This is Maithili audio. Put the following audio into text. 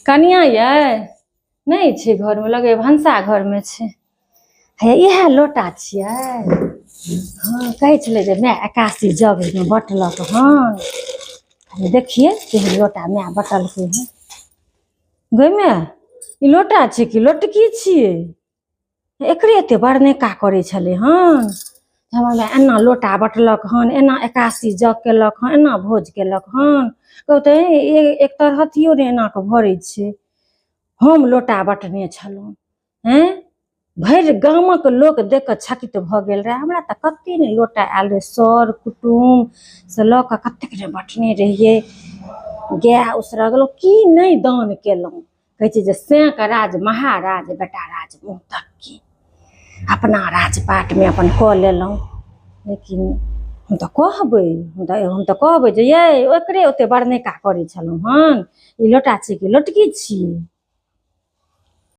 कनिया यै नहि छै घरमे, लगैए भनसा घरमे छै। हे, इएह लोटा छियै? हँ, कहै छलै जे माय 81 जग ओहिमे बँटलक हन। कनि देखियै केहन लोटा माय बँटलकै हन। गै माय, ई लोटा छै कि लोटकी छियै? एकरे एते बड़नेका करै छलै हन। हमर माय एना लोटा बँटलक हन, एना 81 जग केलक हन, एना भोज केलक हन। कहू तऽ, एक तरहथियो नहि एना कऽ भरै छै। हम लोटा बँटने छलहुँ हँ, भरि गामक लोक देख कऽ छकित भऽ गेल रहए। हमरा तऽ कते ने लोटा आयल रहै, सर कुटुम से लऽ कऽ कतेक ने बँटने रहियै। गाय उसरगलहुँ की नहि दान केलहुँ। कहै छै जे सैंक राज महाराज, बेटा राज मुँह तक्की। अपना राजपाटमे अपन कऽ लेलहुँ, लेकिन हम तऽ कहबै, हम तऽ कहबै जे यै, ओकरे ओते बड़नेका करै छलहुँ हन। ई लोटा छियै कि लोटकी छियै?